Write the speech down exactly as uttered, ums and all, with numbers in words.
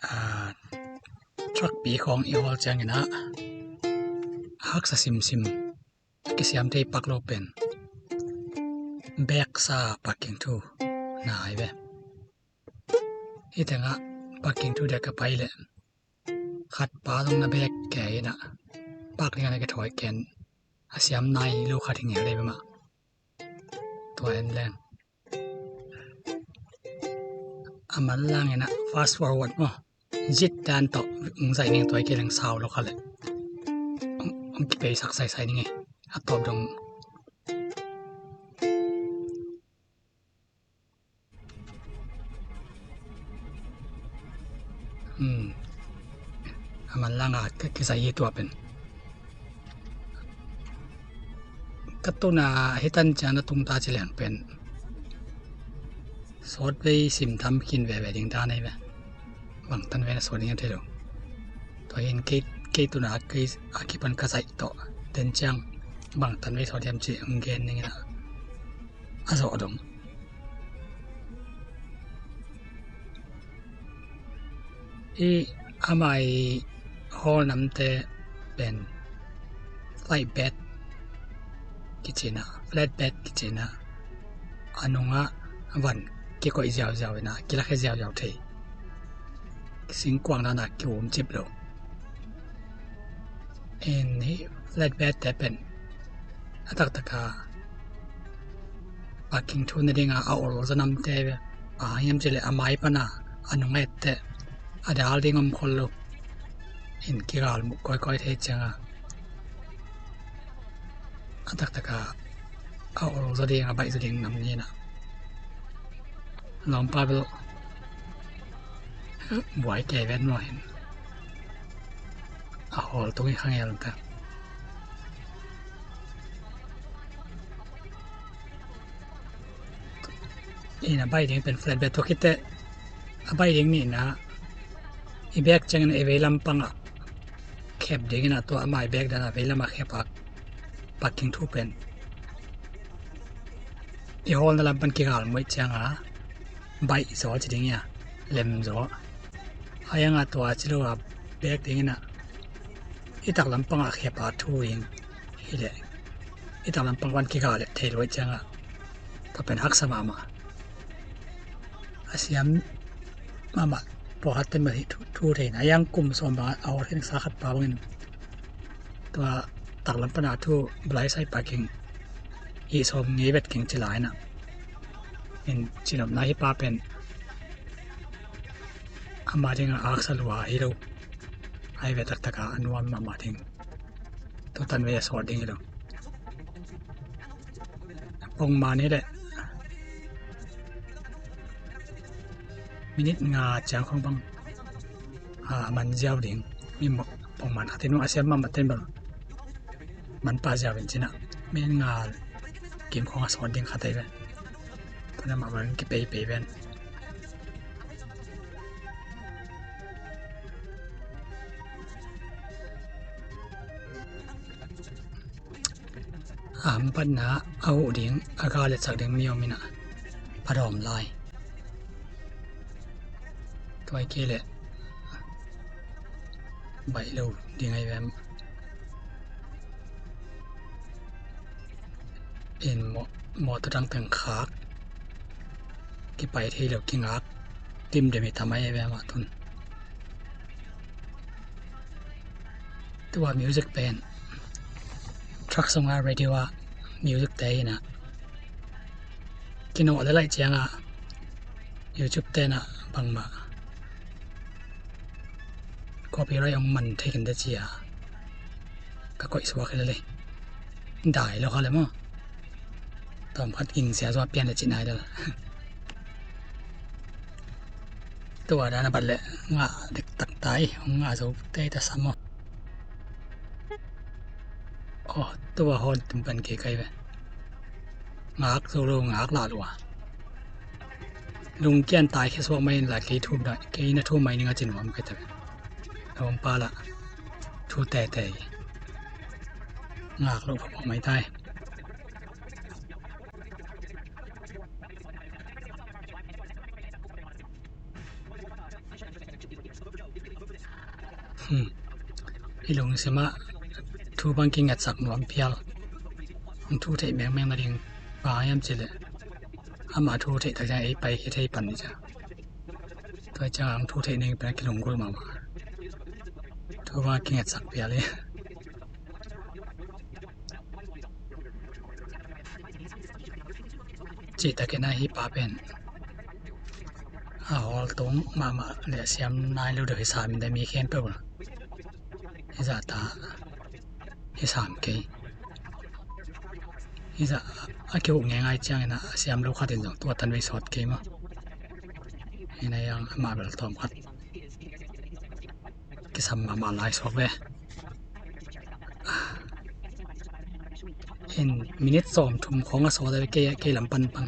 Aa, truck pi khawng i hawl ciangin ah haksa simsim kisiam thei pak lo pen beksa parking thu na hi ve. Hih tengah parking thu dia ka pai leh khat pa zong na bek kei in ah park ding a na kithawi ken a siam nai lo khat hi ngel dei mah. Tua en leng a manlang in ah fast forward maw, zit dan tawh ung zaih ning tua i kei leng sau lo kha leh ung kipeisak saisai ning e. A tawp dong Hmm. A manlang a ka kisai hi tua pen ka tuna hi tan ciang na tung ta ci leng pen sawt vei sim tham khin veve ding ta nei ve. Bang tan vei na sawt ding a thei lo. Tua hin kei, kei tuna kei a kipan ka zaih tawh ten ciang bang tan vei sawt hiam ci ung gen ning in ah a zawh dong. I amah i hawl namte pen flight bed kici in ah, flat bed kici in ah, a nungah van kikoih ziauziau in ah, kilakhia ziauziau thei. Singkuang dan a ki-um cip lo. In hih flat bed te pen a taktak a parking thu na ding a a ol za namte ve. A hiam ci leh a mai pan a a nung et te a dal ding om khol lo. In kigal muh kawikawi thei ciang a a taktak a a ol zaw ding a baih zaw ding nam ni in ah lawmpa bel buai kei ven maw hin a hawl tung i khangel ta. In a baih ding pen flat bed tua khit teh a baih ding ni in ah i bek ciangin a i vei lampang ah khep ding in ah tua amah i bek dan a vei lam a khep a parking thu pen i hawlna lam pan kigal muih ciang a baih zaw ci ding ia lem zaw. A iang a tua ci lo a bek ding in ah i tak lampang a khep a thu ding hi leh i tak lampang pan kigal leh thei luai ciang a tua pen haksa mahmah. A siam mahmah pawlkhat ten bel hih thu, thu thei na a iang kum sawm bang a hawl khin sa khat pa bangin tua taklam pana thu blind side parking hih sawm ngei vet keng ci lai na. In cinopna hih pa pen ama ding a aksa lua hi lo. Ai ve taktak a a nuam mahmah ding. Tua tan ve a sawt ding hi lo. Pongman hi leh minute nga ciang khong bang a man ziau ding. Mi pongman a tenu a siam mahmah ten bang man pa ziau in cina minute nga kim khong a sawt ding khat ai ve. Tuna mahmah in kipeipei ven. A hampatna a huh ding a ga letsak ding mi om ina a dawm lai. Tuai kei leh baih lo ding ai vem. In mawtaw dang teng khak kipai thei lo kingak tim demi tamai ai vem a tun. Tua music pen truck sunga radio a music te ina kinawh le laih cianga YouTube tena bangmah copyright hong man thei khin ta cia ka koih suak hi le le dai lo kha le maw. Tawm khat ging sia zua pian le cin ai lo. Tua dana bat le ngah dek tak tai hong ngah zo tei ta sam maw. Aw, tua hon tum pan kei kai ve. Ngak zo lo ngak lah lua. Lungkian tai khia suak mai in la kei thum dai kei na thum mai ning a cin nuam kai ta ve. Lawm pa la thu tei tei. Ngak lo pha pha mai tai. Hmm. I lungsim ah thu bang kingetsak nuam phial. Hong thu theih mengmeng nading bang hiam cih leh, amah thu theih tak ciang ei pai khia thei pan hi ciang. Tua ciang hong thu theih ning pen a kilunggulh mahmah. Thu bang kingetsak phial hi. Cih takin a hi pa pen a hawl tung mahmah le a siam nai lo deuh hi sam in, mi khempeuh hi zah ta hi sam kei. Hi zah a kihuk ngeingai ciangin a siam lo khat in zong tua tan vei sawt kei maw. Hi na yang amah bel tawm khat kisam mahmah lai suak ve. In minute sawm thum khawng a sawt a ve, kei, kei lam pan pan.